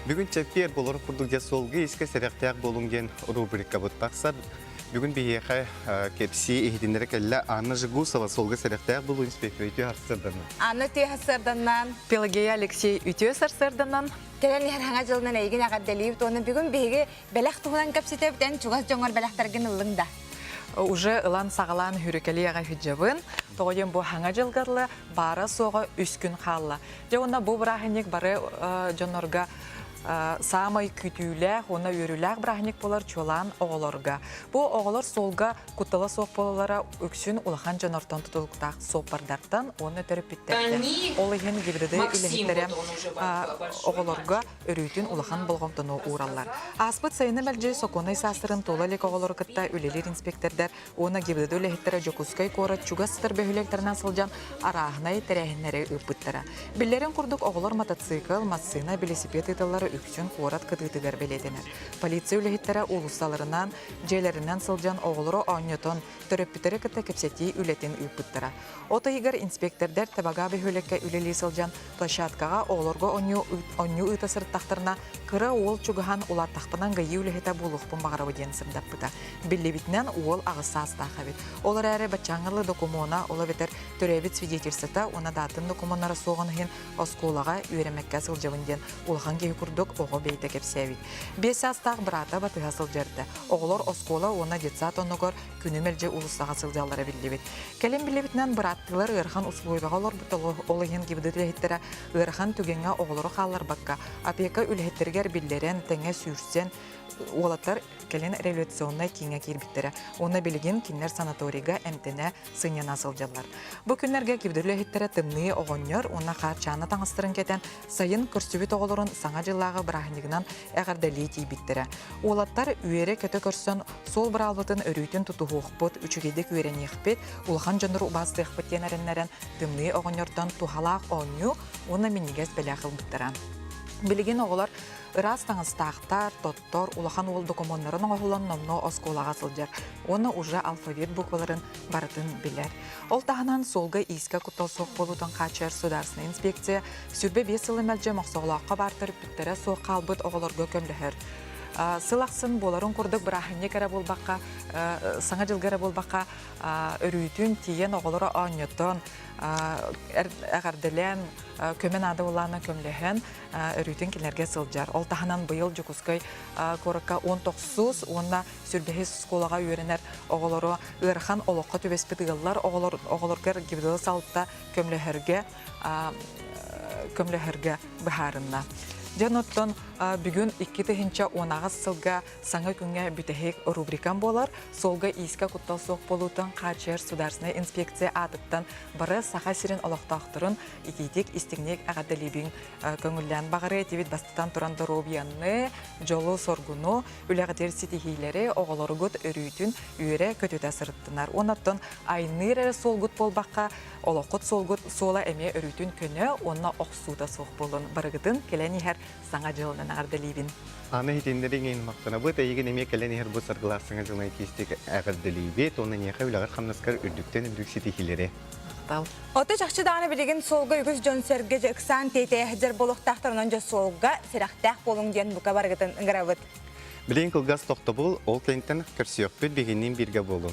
Бүгүн чэппиэр болор курдук дьэ суолга искэ сэрэхтээх буолуҥ диэн рубрикабыт тахсар. Бүгүн биһиэхэ кэпсии иһитиннэрэ кэллэ Анна Жигусова суолга сэрэхтээх буолуу инспектора үтүө сарсыарданан. Анна үтүө сарсыарданан. Пелагея Алексей үтүө сарсыарданан. Кэлэн иһэр хаҥа дьылынан эйигин эҕэрдэлиибит уонна бүгүн биһиги бэлэх туһунан кэпсэтэбит эн чугас дьоҥҥор бэлэхтэргин ыллыҥ да? Уже ылан саҕалаан хүрүкэлиэҕэ хүдьэбин. Тоҕо диэн бу хаҥа дьылгарлы баара-суоҕа үс күн хаалла. Дьэ уонна бу бырааһынньык бары дьоннорго саамай күүтүүлээх уонна үөрүүлээх бырааһынньык буолар чуолаан оҕолорго. Бу оҕолор суолга куттала суох буолаллара үксүн улахан дьоннортон тутулуктаах суоппардартан уонна төрөппүттэртэн. Ол иһин ГИБДД үлэһиттэрэ оҕолорго өрүүтүн улахан болҕомтону уураллар. Ааспыт сайыны мэлдьи сокуоннай саастарын туола илик оҕолору кытта үлэлиир инспектордар уонна ГИБДД үлэһиттэрэ Дьокуускай куорат чугас сытар бөһүөлэктэринэн сылдьан арааһынай тэрээһиннэри ыыппыттара. Биллэрин курдук, оҕолор мотоцикл, массыына, билисипиэт ыыталлара үксүн куорат кытыытыгар бэлиэтэнэр. Полиция үлэһиттэрэ уулуссаларынан, дьиэлэринэн сылдьан оҕолору оонньотон, төрөппүттэри кытта кэпсэтии үлэтин ыыппыттара. От ыйыгар инспектордар Табага бөһүөлэккэ үлэлии сылдьан площадкаҕа оҕолорго оонньуу ыыта сырыттахтарына, кыра уол чугаһаан улааттахпынан ГАИ үлэһитэ буолуохпун баҕарабын диэн сырдаппыта. Биллибитинэн, уол аҕыс саастаах эбит. Ол эрээри баччааҥҥы докумуона, ол эбэтэр төрөөбүт свидетельствота уонна даатын докумуоннара суоҕун иһин оскуолаҕа үөрэммэккэ сылдьабын диэн улахан киһи курдук оҕо бэйэтэ кэпсээбит. 5 саастаах быраата батыһа сылдьарда. Оҕолор оскуола уонна детсад оннугар күнү мэлдьи уулуссаҕа сылдьаллара биллибит. Кэлин биллибитинэн бырааттыылар ыарахан усулуобуйаҕа олорбут ол иһин ГИБДД үлэһиттэрэ ыарахан түгэҥҥэ оҕолору хаалларбакка опека үлэһиттэригэр биллэрэн, тэҥэ сүүрсэн уолаттар кэлин революционнай кииҥҥэ киирбиттэрэ уонна билигин кинилэр санаторийга эмтэнэ сынньана сылдьаллар. Бу күннэргэ ГИБДД үлэһиттэрэ тымныы оҕонньор уонна хаарчаана таҥастарын кэтэн сайын көрсүбүт оҕолорун Саҥа дьыллааҕы бырааһынньыгынан эҕэрдэлии тиийбиттэрэ. Уолаттар үөрэ-көтө көрсөн суол быраалбытын өрүүтүн тутуһуохпут, үчүгэйдик үөрэниэхпит, улахан дьоннору убаастыахпыт диэн эрэннэрэн тымныы оҕонньортон туһалаах оонньуу уонна минньигэс бэлэх ылбыттара. Билигин оҕолор ыраас таҥастаахтар, тоттор, улахан уол докумуоннарын оҥоһуллан номнуо оскуолаҕа сылдьар уонна уже алфавит букваларын барытын билэр. Ол таһынан суолга-иискэ куттал суох буолуутун хааччыйар судаарыстыбаннай инспекция 25 сылы мэлдьи Мохсоҕолооххо баар төрөппүттэрэ суох хаалбыт оҕолорго көмөлөһөр. Сыл ахсын буоларын курдук бырааһынньык эрэ буолбакка, Саҥа дьылга эрэ буолбакка, өрүүтүн тиийэн оҕолоро оонньотон, эҕэрдэлээн, көмө наада буоллаҕына көмөлөһөн, өрүүтүн кинилэргэ сылдьар. Ол таһынан быйыл Дьокуускай куоракка 19 уонна сүрбэһис оскуолаҕа үөрэнэр оҕолору ыарахан олоххо түбэспит ыаллар оҕолор оҕолоргор ГИБДД салалта көмөлөһөргө көмөлөһөргө быһаарынна. Дьон оттон бүгүн 2018 сылга саҥа күҥҥэ бүтэһик рубрикам буолар. Суолга-иискэ куттал суох буолуутун хааччыйар судаарственнай инспекция аатыттан бары Саха сирин олохтоохторун итиитик истиҥник эҕэрдэлиибин көҥүллээн баҕарыа этибит бастатан туран доруобуйаны, дьолу-соргуну, үлэҕитигэр ситиһиилэри оҕолоругут өрүүтүн үөрэ-көтүтэ сырыттынар. Уонна оттон айныыр эрэ суолгут буолбакка, олоххут суолгут суола эмиэ өрүүтүн көнө уонна охсуута суох буолун. Барыгытын кэлэн иһэр Саҥа дьылынан эҕэрдэлиибин. Аны иһитиннэриҥ иһин махтанабыт. Эйигин эмиэ кэлэн иһэр бу саргылаах Саҥа дьылынан итиистик эҕэрдэлиибит. Уонна эйиэхэ үлэҕэр-хамнаскар үрдүктэн үрдүк ситиһиилэри. Махтал. Ото чахчы даҕаны билигин суолга үгүс дьон-сэргэ дьэ ыксаан тиэтэйэ сылдьар буолуохтаахтар, онон дьэ суолга сэрэхтээх буолуҥ диэн бука барыгытын ыҥырабыт. Билигин кылгас тохтобул, ол кэнниттэн көрсүөхпүт, биһигинниин бииргэ буолуҥ.